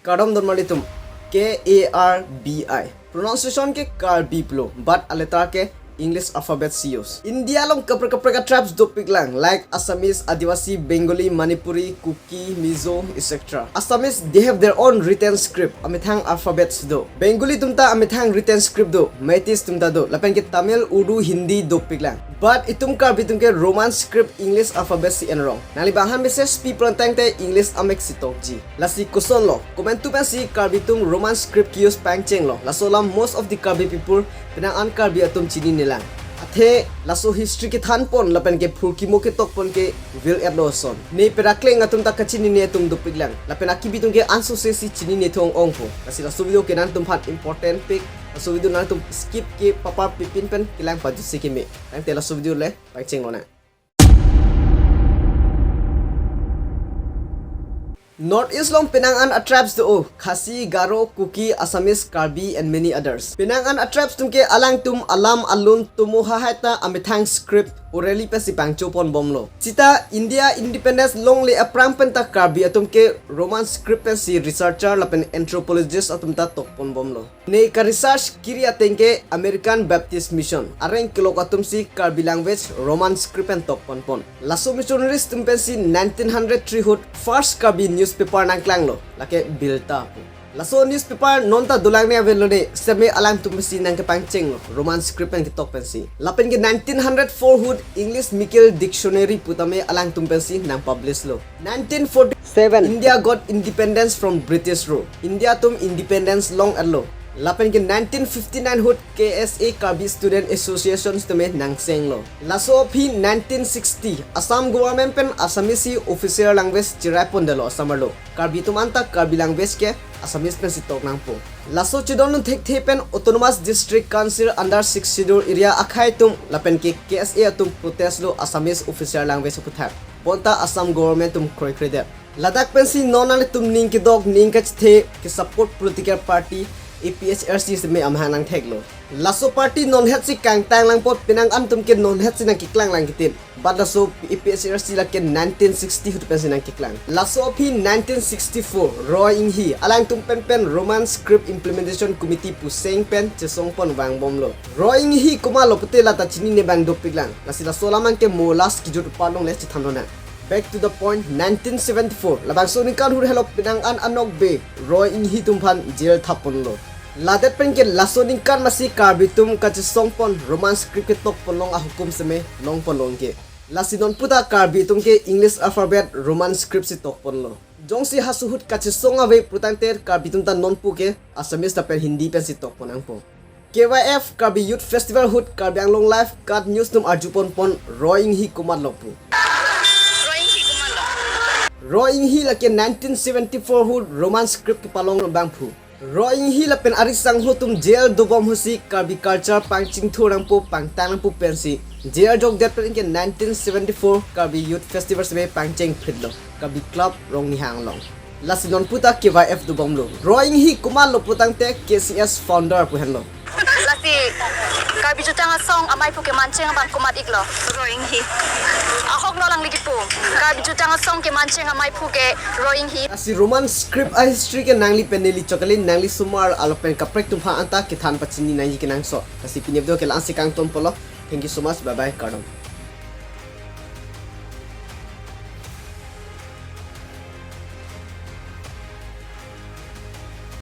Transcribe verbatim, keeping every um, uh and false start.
Kardom don marli atum. K A R B I. Pronunciation ke Karbi pulo, but aletter ke English alphabet si use. India along kaprek kaprek a tribes dopiklang, like Assamese, Adivasi, Bengali, Manipuri, Kuki, Mizo, et cetera. Assamese, they have their own written script, amethang alphabets do. Bengali atum ta amethang written script do, Meiteis atum ta do, lapen ke Tamil, Urdu, Hindi dopiklang. But itum Karbi atum ke Roman script, English alphabet si enrong. Nangli bang han message pi pran tangte English amek si tokji. Lasi koson lo, komantu pensi Karbi atum Roman script ke-use pangchenglo. Laso alam most of the Karbi people, penang an Karbi atum chinine lang. Athe laso history kethan pon lapen ke phurkimo ketok pon ke vil et lo ason. Ne perakleng atum ta kachinine atum dopiklang. Lapen akibi atum ke ansose si chinine thong ongpo. Lasi laso video ke nangtumphan important pik. Laso video nangtum skip ke papar pipin pen kelang pajutsi keme. Tangte laso video le pangcheng lonang. North East along penang an a tribes do, Khasi, Garo, Kuki, Assamese, Karbi and many others. Penang an a tribes atum ke alangtum alam alun tumo hahai ta amethang script orally pensi pangcho pon bomlo. Sita India independence longle aphrang pen ta Karbi atum ke Roman script pensi researcher lapen anthropologist atum ta tok pon bomlo. Ne ka research kiri ateng ke American Baptist Mission areng kelok atum si Karbi language Roman script pen tok pon pon. Laso missionaries atum pensi nineteen hundred three ahut first Karbi newspaper nangklanglo, lake Birta pu. Laso newspaper non ta dolang ne avenlo ne, seme alangtum pensi nangkepangchenglo, Roman script pen ketok pensi. Lapen ke nineteen hundred four ahut English Mickle Dictionary putame alangtum pensi nangpublish lo. Nineteen forty-seven, India got independence from British rule. India atum independence long et lo. Lapen ke nineteen fifty-nine ahut K S A, Karbi Student Association tame nangchenglo. Laso aphi nineteen sixty Assam government pen Assamese si official language cherai pondetlo Assam arlo. Karbi atum anta Karbi language ke Assamese pensi tok nangpo. Laso chedondun thekthe pen Autonomous District Council under Sixth Schedule area akhei atum lapen ke K S A atum protest lo Assamese official language aputhak. Bonta Assam government atum kroikredet. Ladak pensi non nanglitum ning kedok ning kachethe ke support political party A P H L C seme amahang nangtheklo. Laso party nonhet si kangtang lang apot penang an atum ke nonhet si nangkeklang lang kitin. But laso A P H L C lake nineteen sixty ahut pensi nangkeklang. Laso aphi nineteen sixty-four Roy Inghee alangtum pen pen Roman Script Implementation Committee puseng pen chesong pon vang bomlo. Roy Inghee komatlo pute lata chinine abang dopiklang. Lasi laso alam ke mo last kejut apar along le chethan lonang. Back to the point, nineteen seventy-four labangso aningkan ahut helo penang an anokbe Roy Inghee atum aphan jail thap ponlo. Ladet pen ke laso aningkan masi Karbi atum kachesong pon Roman script ketok pon long ahukum seme long pon long ke. Lasi non puta Karbi atum ke English alphabet Roman script si tok ponlo. Jongsi halaso ahut kachesong ave putangte Karbi atum ta non pu ke Assamese lapen Hindi pensi tok pon nangpo. K Y F Karbi Youth Festival ahut Karbi Anglong Live KAT News atum arju pon pon Roy Inghee komatlo pu. Roy Inghee komatlo? Roy Inghee lake nineteen seventy-four ahut Roman script kepalong abangphu. Roy Inghee lapen ari sangho atum jail dobom ahut si Karbi culture pangchingthur nangpo pangtang nangpo pensi jail jokdet pen ke nineteen seventy-four Karbi Youth Festival seme pangcheng phitlo Karbi Club Rongnihang along. Lasi non puta K Y F dobomlo. Roy Inghee komatlo putangte K C S founder pu henlo. Lasi Karbi Jutang Asong amaiphu kemancheng abang komat iklo? Roy Inghee. Ahok lo alangli kipu. Karbi Jutang Asong kemancheng amaiphu ke Roy Inghee. Lasi Roman script a history ke nangli pen neli chokali nangli osomar arlo pen kaprek atum aphan anta kethan pachini nangji kenangsot. Lasi pini video ke la-an si kangton polo. Thank you so much. Bye bye. Kardom.